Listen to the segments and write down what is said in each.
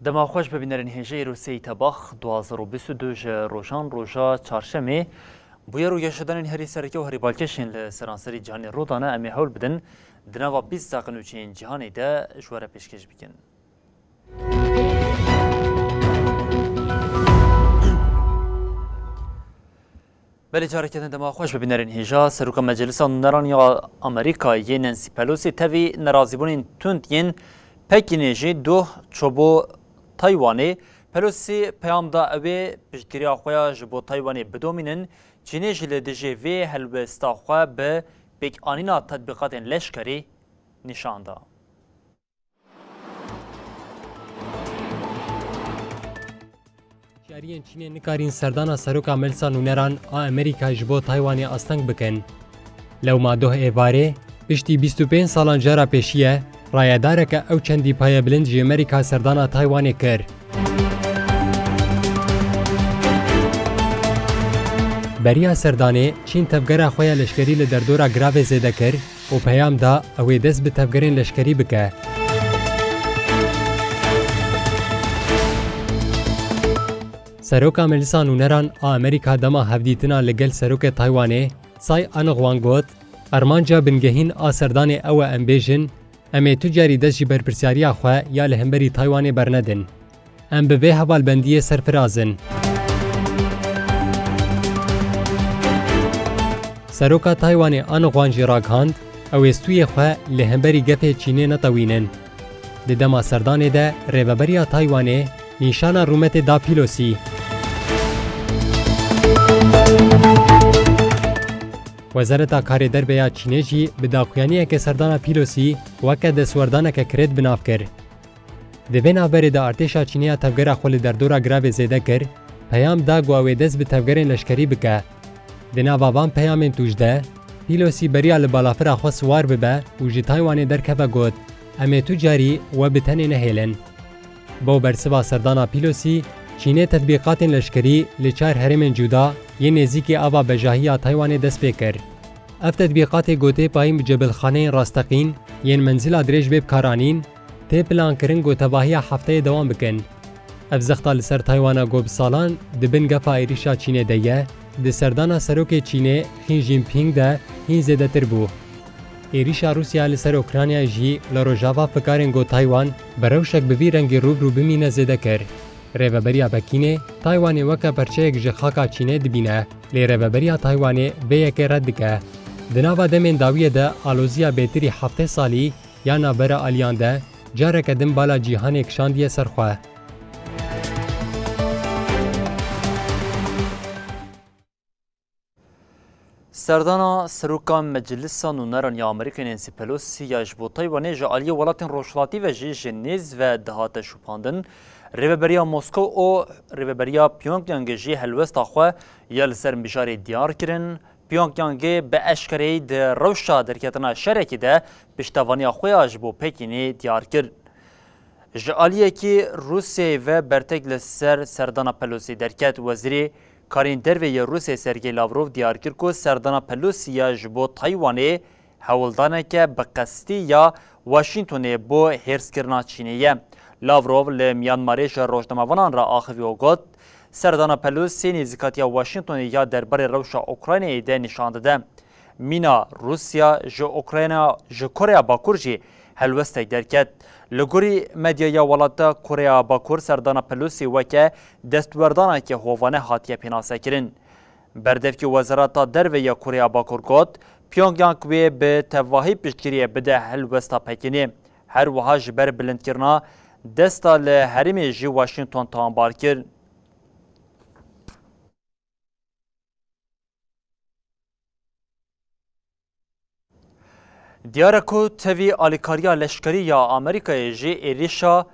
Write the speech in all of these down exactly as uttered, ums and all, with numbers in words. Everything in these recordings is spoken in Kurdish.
Dema xweş be bînerên hêja, îro sêyî tebax du hazar û bîst û du ji rojan roja çarşemê. Bûyer û geşedanên herî sereke û herî balkêşên li seranserî cîhanê rû dane, em ê hewl bidin di nava bîst zexin û çiyên cîhanê de ji we re pêşkêş bikin. Belê, careke din dema xweş be bînerên hêja. Seroka Meclisa Nûneran ya Amerîkayê Nancy Pelosi tevî nerazîbûnên tund yên Pekînê jî doh çû bo Taywanê. Pelosi peyam da ew ê piştgiriya xwe ya ji bo Taywanê bidomînin, Çînê jî li dijî vê helwesta xwe bi pêkanîna tetbîqatên leşkerî nîşan da. Hişyariyên Çînê nikarîn serdana Seroka Meclisa Nûneran a Amerîka ji bo Taywanê asteng bikin. Lewma doh êvarê, piştî bîst û pênc salan cara pêşî ye, rayedareke ew çendî payebilind ji Amerîka serdana Taywanê kir. Beriya serdanê, Çîn tevgera xwe ya leşkerî li derdora Gravê zêde kir û peyam da ew ê dest bi tevgerên leşkerî bike. Seroka Meclisa Nûneran a Amerîka dema hevdîtina li gel serokê Taywanê, Tsai Ing-wen got, armanca bingehîn a serdanê ew e em bêjin, em ê tu carî dest ji berpirsyariya xwe ya li hemberî Taywanê bernedin. Em bi vê hevalbendiyê serfiraz in. Seroka Taywanê Ing-wen jî ragihand, ew ê stûyê xwe li hemberî gefê Çînê netewînin. Di dema serdanê de rêveberiya Taywanê nîşana rûmetê da Pelosi. Wezareta Karê Derve ya Çînê jî bi daxuyaniyeke serdana Pelosi weke destwerdaneke kirêt bi nav kir. Di vê navberê de artêşa Çînê ya tevgera xwe li derdora Gravê zêde kir, peyam da ku ew ê dest bi tevgerên leşkerî bike. Di nava van peyamên tûj de, Pelosi beriya li balafira xwe siwar bibe û ji Taywanê derkeve got, em ê tu carî we bi tenê nehêlin. Bo bersiva serdana Pelosi, Çînê tetbîqatên leşkerî li çar herêmên cuda yên nêzîkî ava bejahiya Taywanê dest pê kir. Ev tetbîqatê ku tê payîn bi cebilxaneyên rasteqîn yên menzila dirêj bê bikaranîn, tê plankirin ku tevahiya hefteyê dewam bikin. Ev zexta li ser Taywana ku bi salan di bin gefa êrîşa Çînê de ye, di serdana serokê Çînê Xi Jinping de hîn zêdetir bû. Êrîşa Rûsya li ser Ukraynayê jî li Rojava fikarên ku Taywan bi rewşek bi vî rengî rû bi rû bimîne zêde kir. Rêveberiya Pekînê Taywanê weke perçeyek ji xaka Çînê dibîne, lê Rêveberiya Taywanê vê yekê red dike. Di nava demên dawiyê de aloziya bêtirî heftê salî ya navbera aliyan de careke din bala cîhanê kişandiye ser xwe. Serdana Seroka Meclisa Nûneran ya Amerîkayê Nancy Pelosi ya ji bo Taywanê ji aliyê welatên Rojhilatî ve jî ji nêz ve dihate şopandin. Rêveberiya Moskow û Rêveberiya Pyongyangê jî helwesta xwe ya li ser mijarê diyar kirin. Pyongyangê bi eşkereyî di rewşa derketina şerekê de piştevaniya xwe ya ji bo Pekînê diyar kir. Ji aliyekî Rûsyayê ve bertek li ser serdana Pelosî derket. Wezîrê Karên Derve yê Rûsyayê Sergey Lavrov diyar kir ku serdana Pelosî ya ji bo Taywanê hewldaneke bi qestî ya Washingtonê bo hêrskirina Çînê ye. Lavrov li Myanmarê ji rojnamevanan re axivî û got, Serdana Pelosî nêzîkatiya Washingtonê ya derbarê rewşa Ukraynayê de nîşan dide. Mîna Rûsya ji Ukrayna, ji Koreya Bakur jî helwestek derket. Li gorî medyaya welata Koreya Bakur serdana Pelosî weke destwerdaneke hovane hatiye pênasekirin. Berdevkê Wezareta Derve ya Koreya Bakur got, Pyongyang wê bi tevahî piştgiriyê bide helwesta Pekînê. Her wiha ji ber bilindkirina desta li herêmê jî Washington tawanbar kir. Diyar e ku tevî alîkariya leşkerî ya Amerîkayê jî êrîşa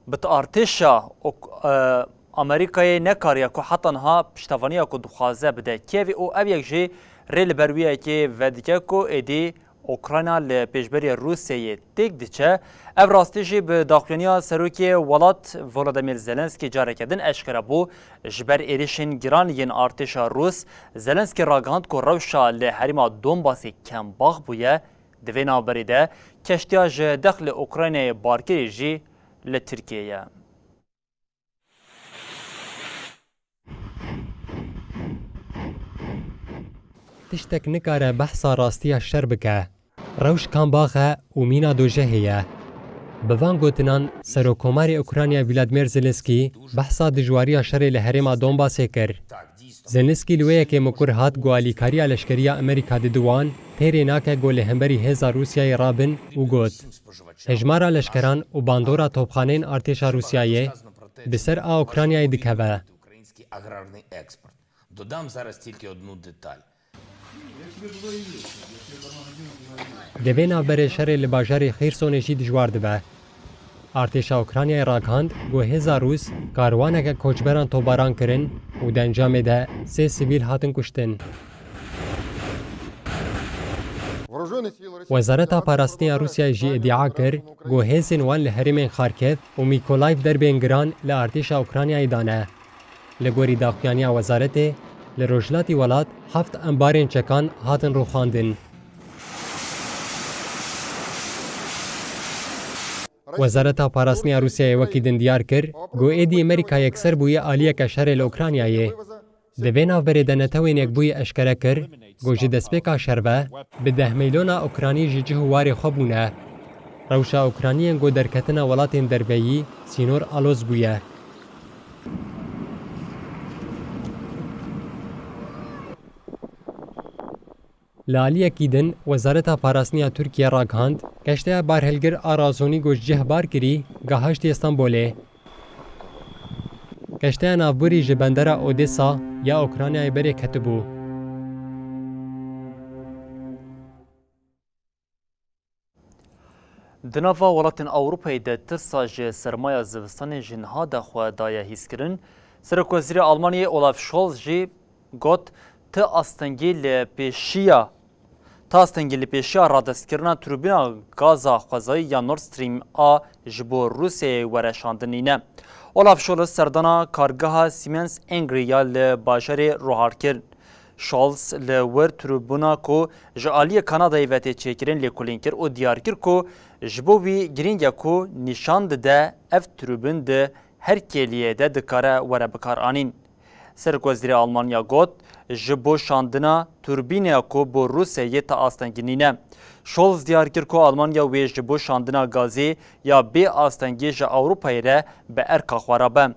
bi artêşa Ok-, e, Amerîkayê nekariye ku heta niha piştevaniya ku dixwaze bide Kîevê û ev yek jî rê li ber wî yekê vedike ku êdî Ukrayna li pêşberî Rûsyayê têk diçe. Ev rastî jî bi daxuyaniya serokê welat Volodymyr Zelenskî careke din eşkere bû. Ji ber êrişên giran yên artêşa Rûs, Zelenskî ragihand ku rewşa li herêma Donbasê kembax bûye. Di vê navberê de keştiya ji dexlê Ukraynayê barkirî jî li Tirkiyê ye. Tiştek nikare behsa rastiya şer bike. Rewş kambax e û mîna dojehê ye. Bi van gotinan, Serokkomarê Ukrayna Volodymyr Zelensky behsa dijwariya şerê li herêma Donbasê kir. Zelensky li wê yekê mikur hat ku alîkariya leşkerî ya Amerîka dide wan têrê nake ku li hemberî hêza Rûsyayê rabin û got, hejmara leşkeran û bandora topxaneyên artêşa Rûsyayê bi ser a Ukraynayê dikeve. Dodam зараз тільки одну деталь. Di vê navberê şerê li bajarê Xêrsonê jî dijwar dibe. Artêşa Ukraynayê ragihand ku hêza Rûs karwaneke koçberan topbaran kirin û di encamê de sê sivîl hatin kuştin. Wezareta Parastinê ya Rûsyayê jî îdia kir ku hêzên wan li herêmên Xarkiv û Mîkolayv derbên giran li artêşa Ukraynayê dane. Li gorî daxuyaniya wezaretê, li rojhilatî welat heft embarên çekan hatin rûxandin. Wezareta Parastinê ya Rûsyayê wekî din diyar kir ku êdî Amerîka yekser bûye aliyeke şerê li Ukraynayê. Di vê navberê de Netewên Yekbûyî eşkere kir ku ji destpêka şer ve bi deh milyona Ukranî ji cih û warê xwe bûne. Rewşa Ukraniyên ku derketina welatên derveyî sînor aloz bûye. Li aliyekî din, Wezareta Parastinê ya Tirkiye ragihand, keşteya barhilgir a Razonî ku ji cih bar kirî, gihaştiye Stenbolê. Keşteya navborî ji bendera Odesa ya Ukraynayê berê ketibû. Di nava welatên Ewropayê de tirsa ji sermaya zivistanê ji niha de xwe daye hîskirin. Serokwezîrê Almanyayê Olaf Scholz jî got, ti astengî li pêşiya, ti astengî li pêşiya radestkirina trûbîna gaza xwezayî ya Nord Stream a ji bo Rûsyayê were şandin nîne. Olaf Scholz serdana kargeha Siemens Engri ya li bajarê Rohar kir. Scholz li wir trûbûna ku ji aliyê Kanadayê ve tê çêkirin lêkolîn kir û diyar kir ku ji bo wî girîng e ku nîşan dide ev trûbûn di her kêliyê de dikare were bikaranîn. Serokwezîrê Almanya got, ji bo şandina turbîneya ku bo Rûsyayê ti astengî nîne. Scholz diyar kir ku Almanya wê ji bo şandina gazê ya bê astengî ji Ewropayê re bi erka xwe re be.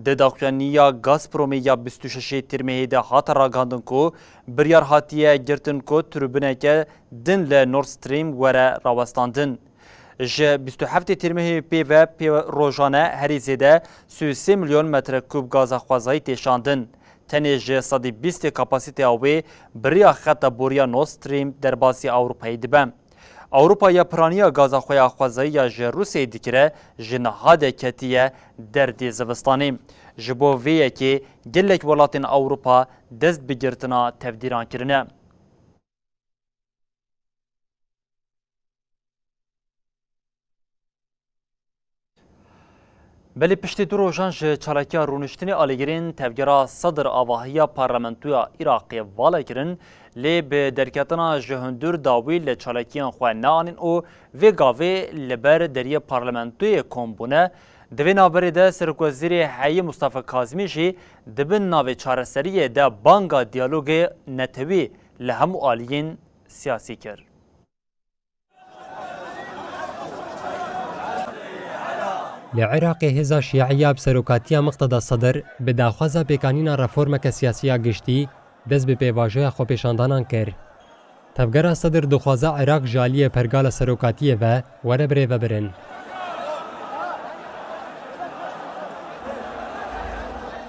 Di daxuyaniya Gazpromê ya bîst û şeşê Tîrmehê de hate ragihandin ku biryar hatiye girtin ku turbineke din li Nord Stream were rawestandin. Ji bîst û heftê Tîrmehê pê ve pê rojane herî zêde sî û sê milyon metrekûb gaza xwezayî tê şandin. Tenê ji sedî bîstê kapasîteya wê bi riya xeta boriya Nord Stream derbasî Ewropayê dibe. Ewropa ya piraniya gaza xwe ya xwezayî ya ji Rûsyayê dikire, ji niha de ketiye derdê zivistanê. Ji bo vê yekê gelek welatên Ewropa dest bi girtina tevdîran kirine. Belê piştî du rojan ji çalakiya rûniştinê alîgirên tevgera Sedr avahiya Parlamentoya Iraqê vala kirin, lê bi derketina ji hundir dawî li çalakiyan xwe neanîn û vê gavê li ber deriyê Parlamentoyê kom bûne. Di vê navberê de Serokwezîrê heyî Mustafa Kazimî jî di bin navê çareseriyê de banga diyalogê netewî li hemû aliyên siyasî kir. Li Iraqê hêza Şîiya bi serokatiya Miqteda Sedir bi daxwaza pêkanîna reformeke siyasî ya giştî dest bi pêvajoya xwepêşandanan kir. Tevgera Sedir dixwaze Iraq ji aliyê pergala serokatiyê ve were birêvebirin.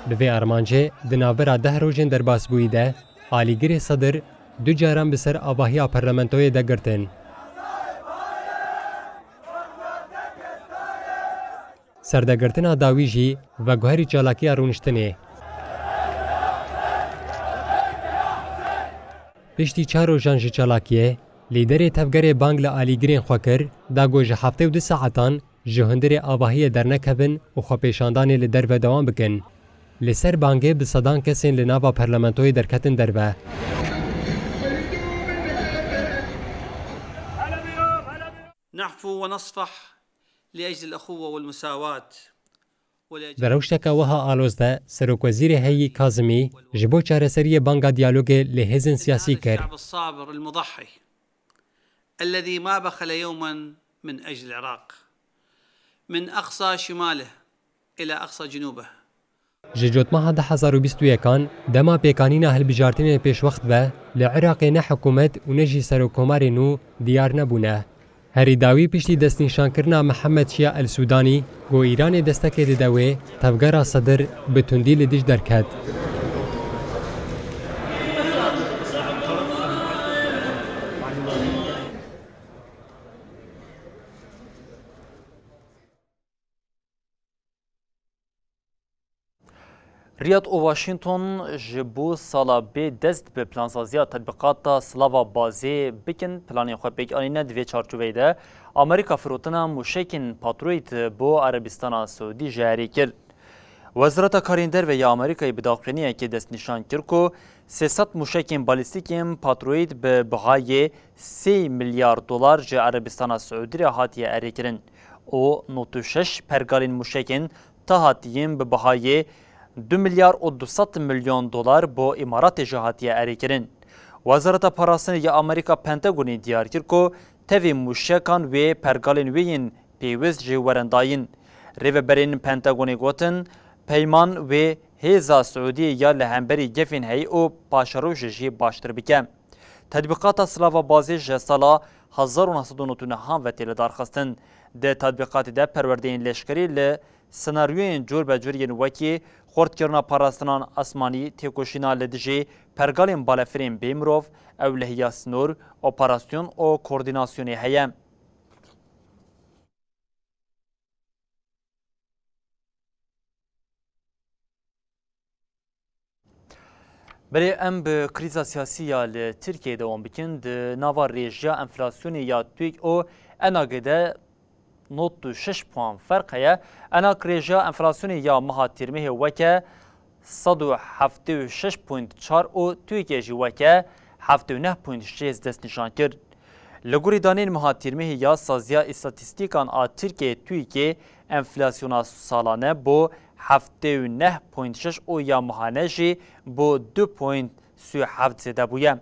Bi vê armancê di navbera deh rojên derbasbûyî de alîgirê Sedir du caran bi ser avahiya parlamentoyê de girtin. Serdegirtina dawî jî veguherî çalakiya rûniştinê. Piştî çar rojan ji çalakiyê, lîderê tevgerê bang li alîgirên xwe kir, da ku ji heftê û du saetan ji hundirê avahiyê dernekevin û xwepêşandanê li derve dewam bikin. Li ser bangê bi sedan kesên li nava parlamentoyê derketin derve. نعفو ونصفح لأجل الأخوة والمساواة ولأجل Di rewşeke wiha aloz de, Serokwezîrê heyî Kazimî ji bo çareseriyê banga diyalogê li hêzên siyasî kir. الشعب الصابر المضحي الذي ما بخل يوما من أجل العراق من أقصى شماله إلى أقصى جنوبه. Ji cotmeha du hezar û bîst û yekan, dema pêkanîna hilbijartinên pêşwext ve, li Iraqê ne hikûmet û ne jî serokkomarê nû diyar nebûne. Herî dawî piştî destnîşankirina Mihemed Şia El Sûdanî, ku Îranê destekê dide wê, tevgera Sedir bi tundî li dij derket. Riyad û Washington ji bo sala bê dest bi plansaziya tetbîqata Silava Bazê bikin, planên xwe pêk anîne. Di vê çarçoveyê de Amerîka firotina mûşekên Patriot bo Erebistana Siûdî ji herî kir. Wezareta Karên Derve ya Amerîkayê bi daxuyaniyekê destnîşan kir ku sê sed mûşekên balîstîk yên Patriot bi bihayê sê milyar dolar ji Erebistana Siûdî re hatiye erêkirin û nod û şeş pergalên mûşekên tahatî yên bi bihayê du milyar û du sed milyon dolar bo Îmaratê jî hatiye erêkirin. Wezareta Parastinê ya Amerîka Pentagonê diyar kir ku tevî mûşekan wê pergalên wê yên pêwist jî werin dayîn. Rêveberên Pentagonê gotin, peyman wê hêza Siûdiyê ya li hemberî gefên heyî û paşerojê jî baştir bike. Tedbîqata Silava Bazê ji sala hezar û neh sed û nod û neh ve tê lidarxistin. Di tedbîqatê de perwerdeyên leşkerî li senaryoyên cûr be cûr yên wekî xurtkirina parastinan asmanî, têkoşîna li dijî pergalên balefirên bê mirov, ewlehiya sinor, operasyon û koordînasyonê heye. Belê, em bi krîza siyasî ya li Tirkiyeyê dewam bikin. Di nava rêjeya enflasyonê ya TÜİK û ENAGê de nod û şeş puan ferq heye. ENAG rêjeya enflasyonê ya meha Tîrmehê weke sed û heftê û şeş point çar û TÜİKê jî weke heftê û neh point şêst destnîşan kir. Li gorî danên meha Tîrmehê ya Saziya Îstatîstîkan a Tirkiyeyê, TÜİKê, enflasyona salane bo heftê û neh point şeş û ya mehane jî bo du point sî û heft zêde bûye.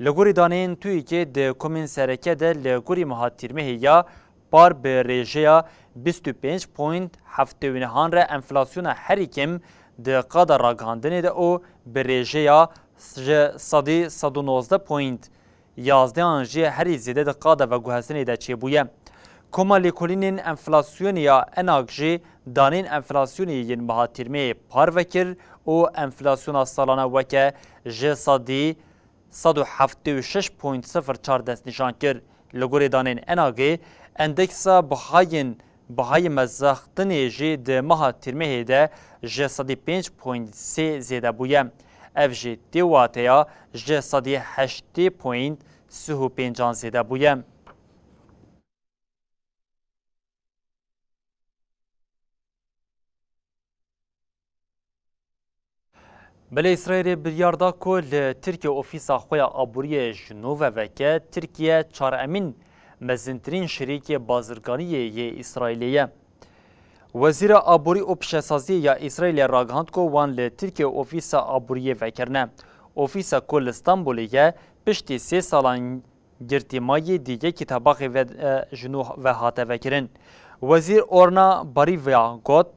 Li gorî danên TÜİKê, di komên sereke de li gorî meha Tîrmehê ya par bi rêjeya bîst û pênc point heftê û nehan re enflasyona herî kêm di qada ragihandinê de û bi rêjeya ji sedî sed û nozdeh point yazdehan jî herî zêde di qada veguhestinê de çêbûye. Koma lêkolînên enflasyonê ya ENAG jî danên enflasyonê yên meha Tîrmehê parve kir û enflasyona salane weke ji sedî sed û heftê û şeş point sifir çar destnîşan kir. Li gorî danên ENAGê, endeksa bihayên, bihayê mezextinê jî di meha Tîrmehê de ji sedî pênc point sê zêde bûye. Ev jî tê wateya ji sedî heştê point sih û pêncan zêde bûye. Belê, Îsraîlê biryar da ku li Tirkiye ofîsa xwe ya aboriyê ji nû ve veke. Tirkiye çaremîn mezintirîn şirîkê bazirganiyê yê Îsraîlê ye. Wezîra Aborî û Pişesaziyê ya Îsraîlê ragihand ku wan li Tirkiye ofîsa aboriyê vekirine. Ofîsa ku li Stenbolê ye, piştî sê salan girtîmayî di yekî tebaxê ve, e, ji nû ve hate vekirin. Wezîr Orna Barîva got,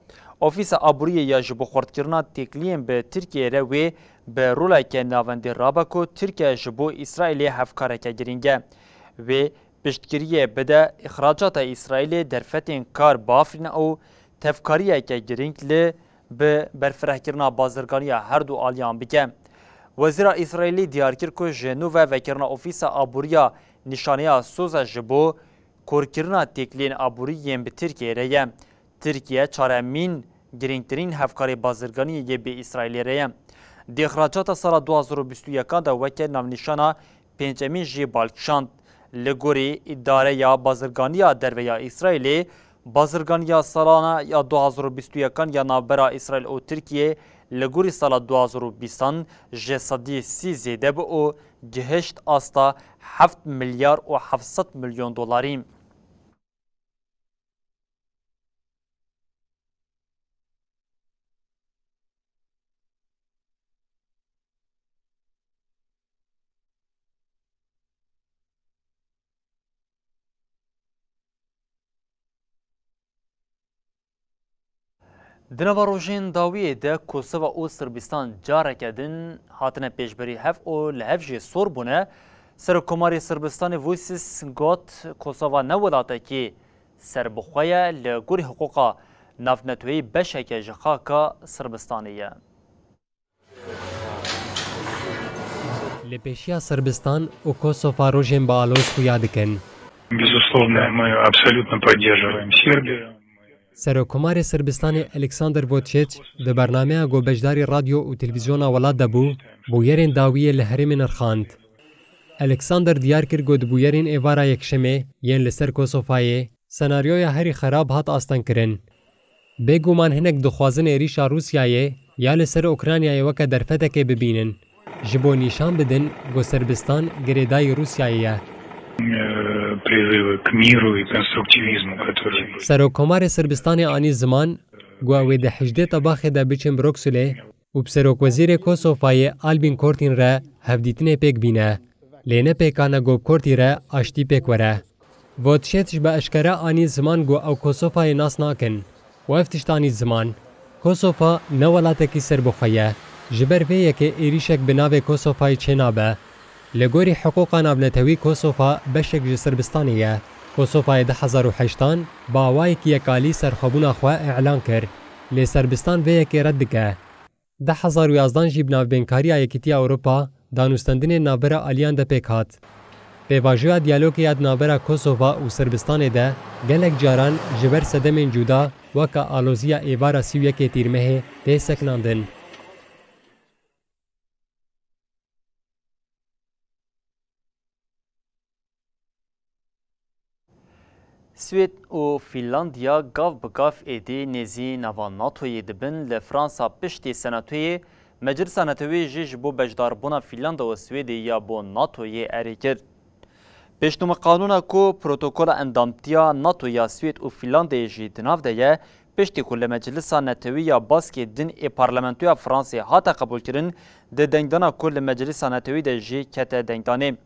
Ofîsa Aboriyê ya ji bo xurtkirina têkiliyên bi Tirkiyeyê re wê bi roleke navendî rabe ku Tirkiye ji bo Îsraîlê hevkareke girîng e. Wê piştgiriyê bide îxracata Îsraîlê derfetên kar biafirîne û tevkariyeke girîng li bi berfirehkirina bazirganiya her du aliyan bike. Wezîra Îsraîlî diyar kir ku ji nû ve vekirina Ofîsa Aboriya nîşaneya soz e ji bo korkirina têkiliyên aborî yên bi Tirkiyeyê re ye. Tirkiye çaremîn girîngtirîn hevkarê bazirganiyê yê bi Îsraîlê re ye. Di îxracata sala du hazar û bîst û yekan de weke navnîşana pêncemîn jî balkişand. Li gorî Îdareya Bazirganiya Derve ya Îsraîlê, bazirganiya salana ya du hazar û bîst û yekan ya navbera Îsraîl û Tirkiyê li gorî sala du hazar û bîstan ji sedî sî zêde bû û gihişt asta heft milyar û heft sed milyon dolarî. Di nava rojên dawiyê de Kosova û Sirbistan careke din hatine pêşberî hev û li hev jî sor bûne. Serokkomarê Sirbistanê Vučić got, Kosova ne welatekî serbixwe ye, li gorî hiqûqa navneteweyî beşeke ji xaka Sirbistanê ye. Li pêşiya Sirbistan û Kosova rojên bi aloz xuya dikin. Безусловно, мы абсолютно поддерживаем Сербию. Serokkomarê Sirbistanê Aleksander Vučić di bernameya ku beşdarî radyo û televîzyona welat de bû, bûyerên dawiyê li herêmê nirxand. Aleksander diyar kir ku di bûyerên êvara Yekşemê yên li ser Kosofayê, senaryoya herî xerab hat astengkirin. Bêguman hinek dixwazin êrîşa Rûsyayê ya li ser Ukraynayê weke derfetekê bibînin, ji bo nîşan bidin ku Sirbistan girêdayî Rûsyayê ye. Э, призывы к миру и конструктивизму, которые Serokkomarê Sirbistanê anî ziman ku ew ê di hejdê Tebaxê de biçin Brukselê û bi serokwezîrê Kosofayê Albin Kurtin re hevdîtinê pêk bîne. Lê ne pêkan e ku bi Kurtî re aştî pêk were. Vučić ji bi eşkere anî ziman ku ew Kosofayê nas nakin. Û ev tişt anî ziman, Kosova ne welatekî serbixwe ye. Ji ber vê yekê êrîşek bi navê Kosofayê çênabe. Li gorî hiqûqa navnetewî Kosova beşek ji Sirbistanê ye. Kosovayê du hezar û heştan bi awayekî yekalî serxwebûna xwe îlan kir. Lê Sirbistan vê yekê red dike. Du hezar û yazdan jî bi navbênkariya Yekîtiya Ewropa danûstendinên navbera aliyan de pêk hat. Pêvajoya diyalogê ya di navbera Kosova û Sirbistanê de gelek caran ji ber sedemên cuda weke aloziya êvara sî û yekê Tîrmehê tê sekinandin. Swêd û Fînlandiya gav bi gav êdî nêzî nava NATOyê dibin. Li Fransa piştî Senatoyê Meclisa Netewî jî ji bo beşdarbûna Fînlanda û Swêdê ya bo NATOyê erê kir. Pêşnûmeqanûna ku protokola endamtiya NATO ya Swêd û Fînlandeyê jî di nav de ye, piştî ku li Meclisa Netewî ya baskê din ê Parlamentoya Fransê hate qebûlkirin, di dengdana ku li Meclisa Netewî de jî kete dengdanê.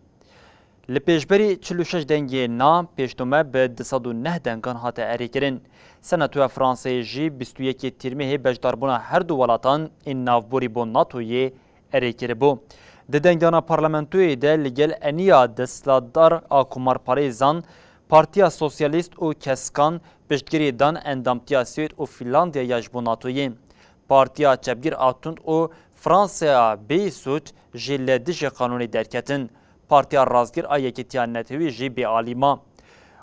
Li pêşberî çil û şeş dengê na pêşnûme bi du sed û neh dengan hate erêkirin. Senatoya Fransayê jî bîst û yekê Tîrmehê beşdarbûna her du welatan ên navborî bo NATOyê erê kiribû. Di dengdana parlamentoyê de li gel eniya desthilatdar a komarparêzan Partiya Sosyalîst û Keskan piştgirî dan endamtiya Swêd û Fînlandiyaya ji bo NATOyê. Partiya çepgir a tund û Fransaya bêyî sûc jî li dijî qanûnê derketin. Partiya rastgir a Yekîtiya Netewî jî bêalî ma.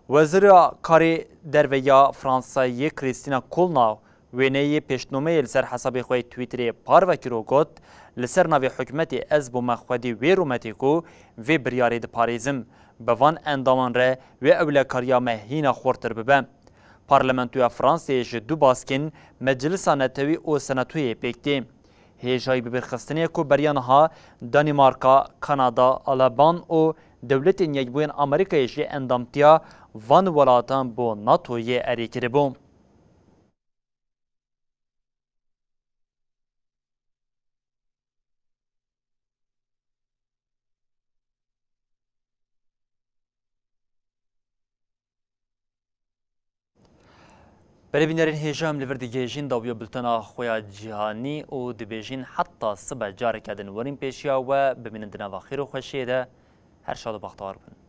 Wezîra Karê Derve ya Fransayê Christina Colonna wêneyê pêşnûmeyê li ser hesabê xwe yê Twitterê parve kir û got, Li ser navê hikûmetê ez bûme xwedî wê rûmetê ku vê biryarê diparêzim. Bi van endaman re wê ewlekariya me hîna xurtir bibe. Parlamentoya Fransayê ji du baskên Meclisa Netewî û Senatoyê pêk tê. Hêjayî bibîrxistinê ye ku beriya niha Danîmarka, Kanada, Alban û Dewletên Yekbûyên Amerîkayê jî endamtiya van welatan bo NATOyê erê kiribû. Belê bînerên hêja, em li vir digihêjin dawiya bultena xwe ya cîhanî û dibêjin heta sibe careke din werin pêşiya we, bimînin di nava xêr û xweşiyê de, her şad û bextewar bin.